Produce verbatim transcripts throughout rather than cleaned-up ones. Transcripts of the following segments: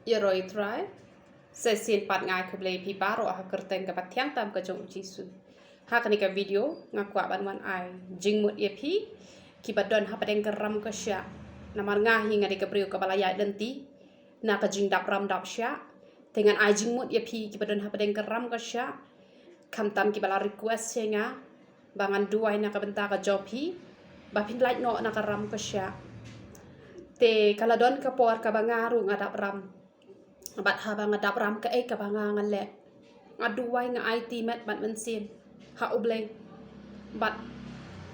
Ïaroh ïa u Trai. Sa shisien pat nga ai khublei ïa phi baroh ha ka kyrteng kaba thiang tam ka jong u Jisu. Ha kane ka video nga kwah ban wan ai jingmut ïa phi kiba don hapdeng ka ram ka shyiap. Namar nga hi nga dei ka briew kaba la ïaid lynti na ka jingdap ram dap shyiap. Te ngan ai jingmut ïa phi kiba don hapdeng ka ram ka shyiap. Khamtam kiba la request ïa nga ba ngan duwai na ka bynta ka jong phi ba phin lait noh na ka ram ka shyiap. Te ka la don ka por kaba nga ruh nga dap ram. Bad haba nga dap ram kaei kaba nga nga leh, nga duwai, nga aiti met bad mynsiem ha U Blei. Bad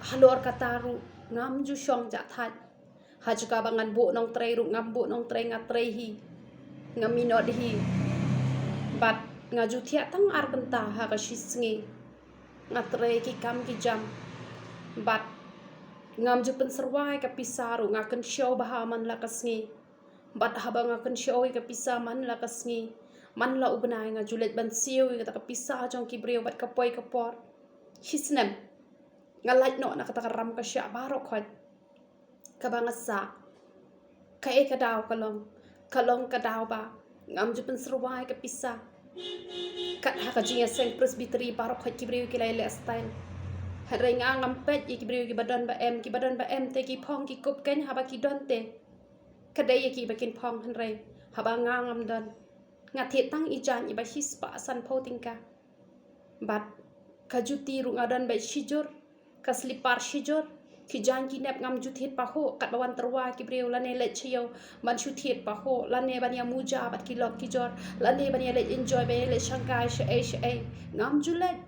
halor kata ruh ngam ju shong jah thait. Ha jaka ba ngan buh nongtrei ruh ngam buh nongtrei, nga trei hi, nga minot hi. Bad nga ju thiah tang ar bynta ha ka shi sngi. Nga trei ki kam ki jam. Bad ngam ju pynsyrwa ïa ka pisa ruh, nga kynshew bha man la ka sngi. Bad haba nga kynshew ïa ka pisa man la ka sngi, man la u bnai, nga ju leit ban siew ïa kata ka pisa jong ki briew bad ka poi ka por. Shi snem nga lait noh na kata ka ram ka shyiap baroh khoit. Kaba nga sah, kaei ka daw ka long? Ka long ka daw ba ngam ju pynsyrwa ïa ka pisa. Kat ha ka jingïaseng Presbytery baroh khoit ki briew ki la ïaleh style. Hynrei nga ngam peit ïa ki briew kiba don ba em, kiba don ba em te ki phong ki kup keiñ haba ki don te. Ka dei ïa ki ba kin phong, hynrei haba nga ngam don. Nga thied tang i jaiñ iba shispah sanphew tyngka. Bad ka juti ruh nga don ba shijur, ka slipar shijur, ki jaiñ ki nep ngam ju thied pahuh, katba wan tyrwa ki briew lane leit sha ïew ban shu thied pahuh, lane ban ïa muja bad ki lok ki jor, lane ban ïa leit enjoy, ban ïa leit shangkai shaei shaei. Ngam ju leit.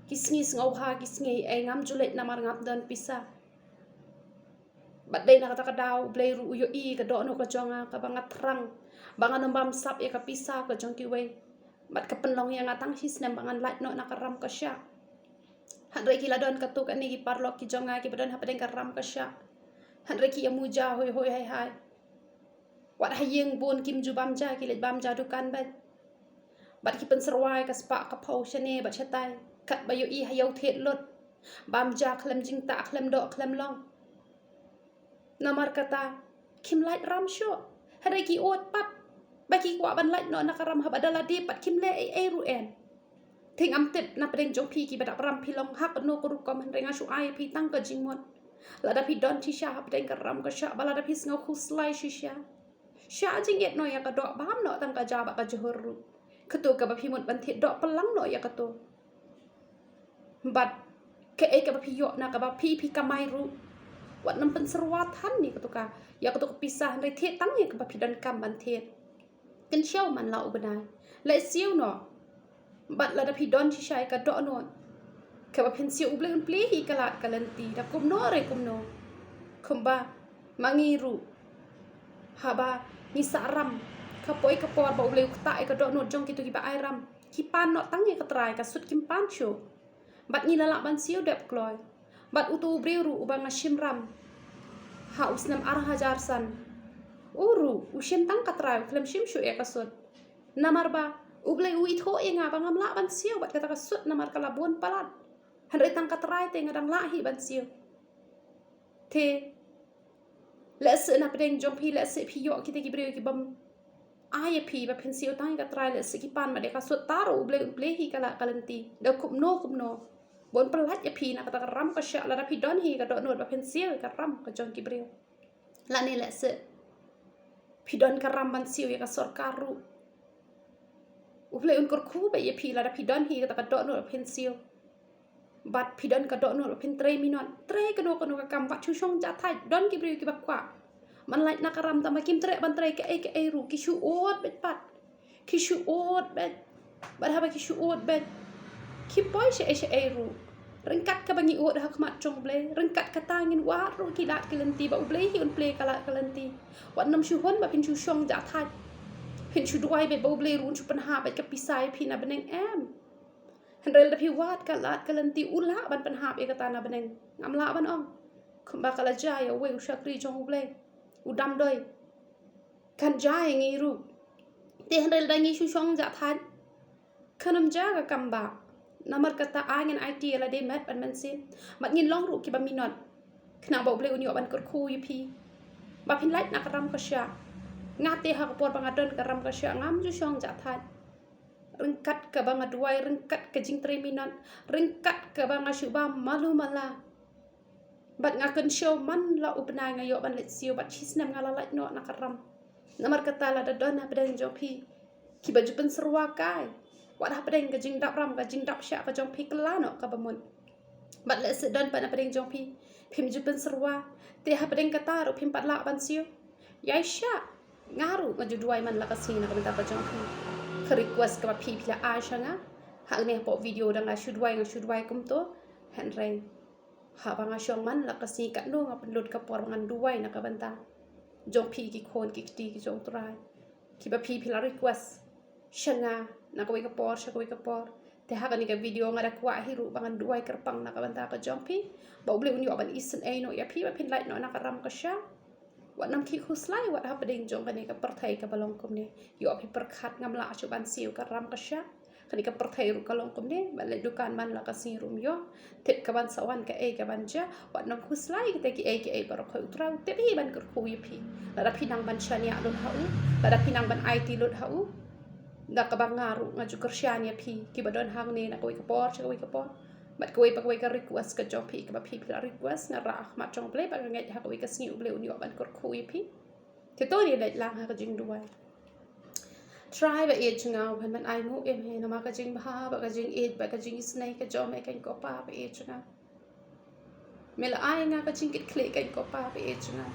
Ki sngi sngewbha, ki sngi ei, ngam ju leit namar ngam don pisa. Bad dei na kata ka daw U Blei ruh u ïohi ka dohnud ka jong nga kaba nga thrang ba ngan ym bamsap ïa ka pisa ka jong kiwei. Bad ka pynlong ïa nga tang shi snem ba ngan lait noh na ka ram ka shyiap. Hynrei ki la don katto katne ki paralok ki jong nga kiba don hapdeng ka ram ka shyiap. Hynrei ki ïa muja hoi hoi hai hai. Wat ha ïing bun kim ju bam ja, ki leit bam ja dukan beit. Bad ki pynsyrwa ïa ka spah ka phew shane bad shatai, katba ïohi ha ïew thied lut. Bam ja khlem jingtah, khlem doh khlem long. Namar kata kim lait ram shuh. Hynrei ki ud pat ba ki kwah ban lait noh na ka ram haba da lade pat kim leh ei ei ruh em. Te ngam tip na pdeng jong phi kiba dap ram phi long ha kano ka rukom, hynrei nga shu ai ïa phi tang ka jingmut. Lada phi don shisha hapdeng ka ram ka shyiap, ba lada phi sngew khuslai shisha, shah jingit noh ïa ka doh, bam noh tang ka ja bad ka jhur ruh. Kato kaba phi mut ban thied, doh pynlang noh ïa kato. Bad kaei kaba phi ïoh na kaba phi phi kamai ruh, wat nym pynsyrwa than ïa kato ka, ïa kato ka pisa, hynrei thied tang ïa kaba phi donkam ban thied. Kynshew man la u bnai. Leh siew noh. Bad lada phi don shisha ïa ka dohnud kaba phin siew, U Blei un plie hi ka lad ka lynti da kumno re kumno. Kumba ma ngi ruh, haba ngi sah ram, ka poi ka por ba U Blei u ktah ïa ka dohnud jong kito kiba ai ram, ki pan noh tang ïa ka trai, ka sut kim pan shuh. Bad ngi la lah ban siew dep kloi. Bad uto u briew ruh uba nga shim ram ha u snem ar hajar san, u ruh u shim tang ka trai, u khlem shim shuh ïa ka sut. Namar ba U Blei u ithuh ïa nga ba ngam lah ban siew bad kata ka sut namar ka la bun palat. Hynrei tang ka trai te nga dang lah hi ban siew. Te lehse na pdeng jong phi, lehse phi ïoh kita ki briew kibym ai ïa phi ba phin siew tang ïa ka trai, lehse ki pan ma dei ka sut, tang ruh U Blei un plie hi ka lad ka lynti da kumno kumno, ba un pyllait ïa phi na kata ka ram ka shyiap lada phi don hi ka dohnud ba phin siew ïa ka ram ka jong ki briew. Lane lehse phi don ka ram ban siew ïa ka sorkar ruh, U Blei un kyrkhu beit ïa phi lada phi don hi kata ka dohnud ba phin siew. Bad phi don ka dohnud ba phin trei minot, trei kano kano ka kam, wat shu shong jah thait. Don ki briew kiba kwah ban lait na ka ram tangba kim treh ban trei kaei kaei ruh, ki shu ud beit pat. Ki shu ud beit. Bad haba ki shu ud beit, ki poi shaei shaei ruh. Ryngkat kaba ngi ud ha khmat jong U Blei, ryngkat kata ngin wad ruh ki lad ki lynti ba U Blei hi un plie ka lad ka lynti. Wat nym shu hun ba phin shu shong jah thait, phin shu duwai beit ba U Blei ruh un shu pynhap beit ka pisa ïa phi na bneng, em. Hynrei lada phi wad ka lad ka lynti, u lah ban pynhap ïa kata na bneng, ngam lah ban ong. Kumba ka la jia ïa uwei u shakri jong U Blei, u dam doi, kan jia ïa ngi ruh. Te hynrei lada ngi shu shong jah thait, kan ym jia ka kam ba. Namar kata ai ngin aiti ïa lade met bad mynsiem, bad ngin long ruh kiba minot, khnang ba U Blei un ïoh ban kyrkhu ïa phi ba phin lait na ka ram ka shyiap. Nga te ha ka por ba nga don ka ram ka shah ngam ju shong jah thait. Ryngkat kaba nga duwai, ryngkat ka jingtrei minot, ryngkat kaba nga shu bam malu mala. Bad nga kynshew man la u bnai nga ïoh ban leit siew bad shisnem nga la lait noh na ka ram. Namar kata lada don hapdeng jong phi kiba ju pynsyrwa kai wat hapdeng ka jingdap ram ka jingdap shah ka jong phi kylla noh kaba mut. Bad lehse don pat hapdeng jong phi phim ju pynsyrwa, te hapdeng kata ruh phim pat lah ban siew. Ïai shah, nga ruh nga ju duwai man la ka sngi na ka bynta ka jong phi. Ka request kaba phi phi la ai sha nga hangne hapoh video da nga shu duwai nga shu duwai kumto. Hynrei haba nga shong man la ka sngi katno nga pynlut ka por ba ngan duwai na ka bynta jong phi ki khun ki kti ki jong U Trai kiba phi phi la request sha nga na kawei ka por sha kawei ka por. Te ha kane ka video nga da kwah hi ruh ba ngan duwai kyrpang na ka bynta ka jong phi ba U Blei un ïoh ban isynei noh ïa phi ba phin lait noh na ka ram ka shah. Wat nym khih khuslai wat hapdeng jong kane ka pyrthei kaba long kumne. Ïoh phi pyrkhat ngam lah shuh ban siew ka ram ka shah. Kane ka pyrthei ruh ka long kumne, ban leit dukan man la ka sngi ruh ym ïoh. Tip ka ban sa wan kaei ka ban jia, wat nym khuslai kita kiei kiei baroh khoit. U Trai u tip hi ban kyrkhu ïa phi. Lada phi nang ban shaniah lut ha u, lada phi nang ban aiti lut ha u. Da kaba nga ruh nga ju kyrshan ïa phi kiba don hangne na kawei ka por sha kawei ka por. Bad kawei pa kawei ka request ka jong phi kaba phi phi la request, nga rah ha khmat jong U Blei ba nga ngeit ha kawei ka sngi U Blei un ïoh ban kyrkhu ïa phi. Te to ngi leit lang ha ka jingduwai. Trai ba ïeit jong nga, u ban ban ainguh ïa me namar ka jingbha bad ka jingïeit bad ka jingisynei ka jong me keiñ ko Pa ba ïeit jong nga. Me la ai ïa nga ka jingkitkhlieh keiñ ko Pa ba ïeit jong nga,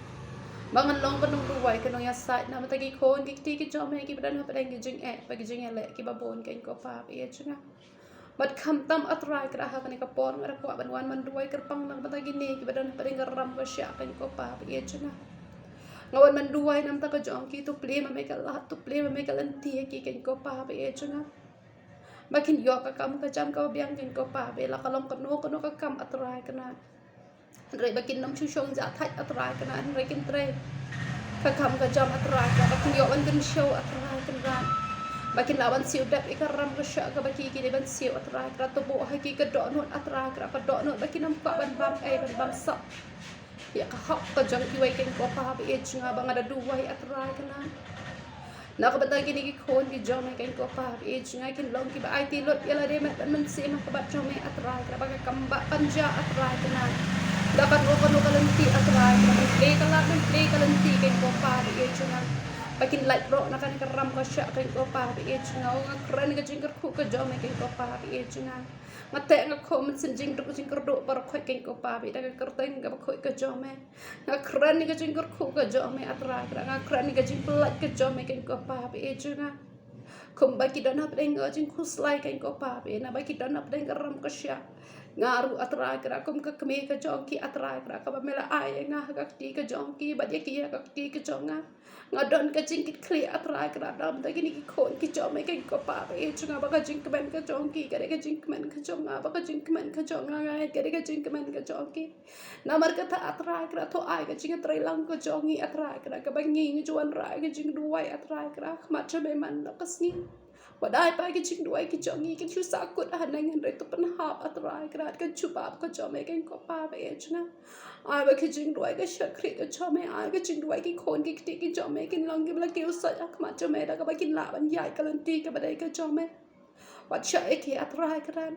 ba ngan long ka nongduwai ka nongïasaid na ka bynta ki khun ki kti ki jong me kiba don hapdeng ki jingeh bad ki jingïaleh kiba bun keiñ ko Pa ba ïeit jong nga. Bad khamtam A Trai Kynrad ha kane ka por nga da kwah ban wan ban duwai kyrpang na ka bynta kine kiba don hapdeng ka ram ka shah keiñ ko Pa ba ïeit jong nga. Nga wan ban duwai na ka bynta ka jong ki, to plie ma me ka lad, to plie ma me ka lynti ïa ki keiñ ko Pa ba ïeit jong nga. Ba kin ïoh ka kam ka jam kaba biang keiñ ko Pa ba ïeit, la ka long kano kano ka kam A Trai Kynrad. Hynrei ba kin nym shu shong jah thait A Trai Kynrad, hynrei kin trei ka kam ka jam A Trai Kynrad, ba kin ïoh ban kynshew A Trai Kynrad. Ba kin lah ban siew dep ïa ka ram ka shah kaba ki ki dei ban siew A Trai Kynrad, to buh ha ki ka dohnud A Trai Kynrad, ka dohnud ba kin nym kwah ban bam ei ban bam sap ïa ka hok ka jong kiwei keiñ ko Pa ba ïeit jong nga, ba nga da duwai A Trai Kynrad. Na ka bynta kine ki khun ki jong me keiñ ko Pa ba ïeit jong nga, kin long kiba aiti lut ïa lade met bad mynsiem ha ka bat jong me A Trai Kynrad, ba ka kam ba pynjah A Trai Kynrad. Da kano kano ka lynti A Trai Kynrad, ban plie ka lad ban plie ka lynti keiñ ko Pa ba ïeit jong nga. Ba kin lait roh na kane ka ram ka shah keiñ ko Pa ba ïeit jong nga. Nga kren ka jingkyrkhu ka jong me keiñ ko Pa ba ïeit jong nga. Nga teh nga khum mynsiem jingduk jingkyrduh baroh khoit keiñ ko Pa ba ïeit, da ka kyrteng kaba khuid ka jong me. Nga kren ïa ka jingkyrkhu ka jong me A Trai Kynrad, nga kren ïa ka jingpyllait ka jong me keiñ ko Pa ba ïeit jong nga. Kumba ki don hapdeng ka jingkhuslai keiñ ko Pa ba ïeit, naba ki don hapdeng ka ram ka shah. Nga ruh A Trai Kynrad kum ka kmie ka jong ki A Trai Kynrad, kaba me la ai ïa nga ha ka kti ka jong ki bad ïa ki ha ka kti ka jong nga. Nga don ka jingkitkhlieh A Trai Kynrad na ka bynta kine ki khun ki jong me keiñ ko Pa ba ïeit jong nga, ba ka jingkmen ka jong ki ka dei ka jingkmen ka jong nga, ba ka jingkmen ka jong nga ka dei ka jingkmen ka jong ki. Namar kata A Trai Kynrad to ai ka jingïatreilang ka jong ngi A Trai Kynrad, kaba ngi ngi ju wanrah ïa ka jingduwai A Trai Kynrad ha khmat jong me man la ka sngi. Wat ai ba ki jingduwai ki jong ngi kin shu sahkut haneng, hynrei to pynhap A Trai Kynrad ka jubab ka jong me keiñ ko Pa ba ïeit jong nga. Ai ba ki jingduwai ka shakri ka jong me, ai ka jingduwai ki khun ki kti ki jong me kin long kiba la kiew sait ha khmat jong me, da kaba kin lah ban ïaid ka lynti kaba dei ka jong me. Wat shah ïa ki A Trai Kynrad,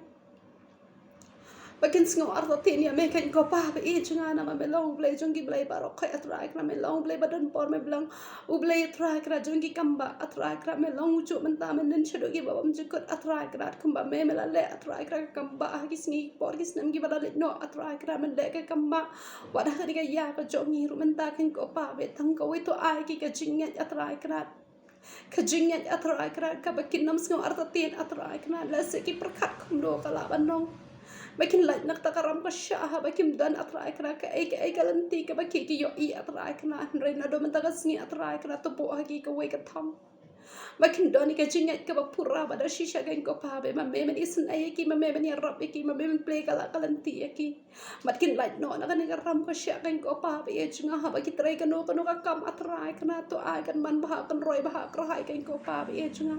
ba kin sngew artatien ïa me keiñ ko Pa ba ïeit jong nga, namar me long U Blei jong ki blei baroh khoit A Trai Kynrad, me long U Blei ba don bor, me long U Blei A Trai Kynrad jong ki kambah A Trai Kynrad, me long ujuh mynta, me nen shaduh kiba bymjukut A Trai Kynrad, kumba me me la leh A Trai Kynrad ka kambah ha ki sngi ki por ki snem kiba la leit noh A Trai Kynrad, me leh ka kambah. Wat ha kane ka ïa ka jong ngi ruh mynta keiñ ko Pa ba ïeit, tang kawei to ai ki ka jingngeit A Trai Kynrad. Ka jingngeit A Trai Kynrad kaba kin nym sngew artatien A Trai Kynrad, lehse ki pyrkhat kumno ka lah ban long. Ba kin lait na kata ka ram ka shah ha ba kim don A Trai Kynrad kaei kaei ka lynti kaba ki ki ïohi A Trai Kynrad, hynrei naduh mynta ka sngi A Trai Kynrad to buh ha ki kawei ka thong. ba kin don ïa ka jingngeit kaba pura bad da shisha, kong Kpa, ba ma me men isynei ïa ki, ma me men ïarap ïa ki, ma me men plie ka lad ka lynti ïa ki. Bad kin lait noh na kane ka ram ka shyiap, kong Kpa ba ïeit jong nga, haba ki trei kano kano ka kam, A Trai Kynrad, to ai kan man bha, kan roi bha, kyrhai, kong Kpa ba ïeit jong nga.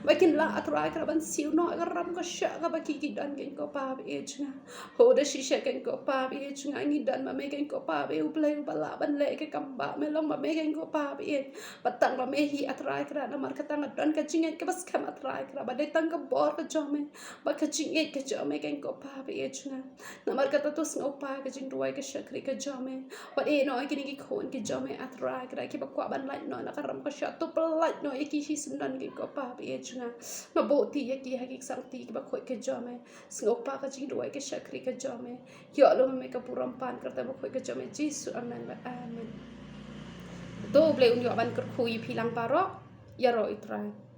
Ba kin lah, A Trai Kynrad, ban siew noh ka ram ka shyiap kaba ki ki don, kong Kpa ba ïeit jong nga. Ho da shisha, kong Kpa ba ïeit jong nga, ngi don ma me, kong Kpa ba ïeit, U Blei uba lah ban leh ka kam, ba me long ma me, kong Kpa ba ïeit. Ba tang ma me hi, A Trai Kynrad, namar kata nga don ka jingngeit kaba skhem, A Trai Kynrad, ba dei tang ka bor ka jong me, ba ka jingngeit ka jong me, kong Kpa ba ïeit jong nga. Namar kata to sngewbha ka jingduwai ka shakri ka jong me. Wat ïeh noh ïa kine ki khun ki jong me, A Trai Kynrad, kiba kwah ban lait noh na ka ram ka shyiap, to pynlait noh ïa ki shisyndon, kong Kpa ba ïeit jong nga. Nga buh ti ïa ki ha ki ksangti kiba khuid ka jong me. Sngewbha ka jingduwai ka shakri ka jong me. Ïoh lum ma me ka burom pan ka rta bakhuid ka jong me Jisu. Amen bad amen. To U Blei un ïoh ban kyrkhu ïa phi lang baroh. Ïaroh ïa U Trai.